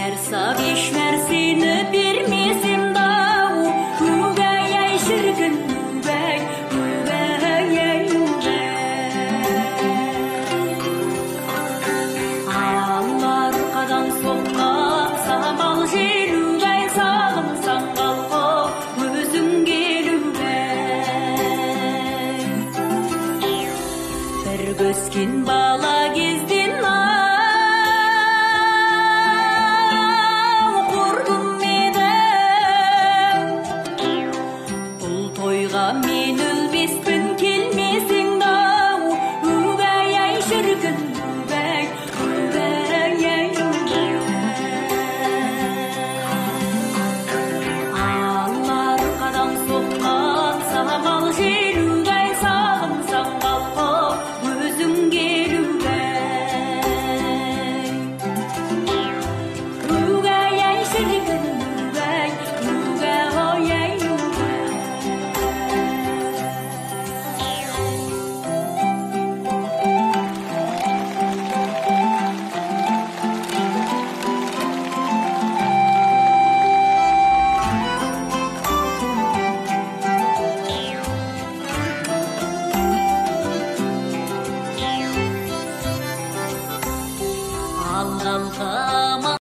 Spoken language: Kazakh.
Мәрсап еш нәрсені бермесем дау, үгәй ай шіркін, үгәй, үгәй ай, үгәй. Ал арқадан соққан самал жел, үгәй, сағынсаң қалқып өзің кел, үгәй. Бір көскен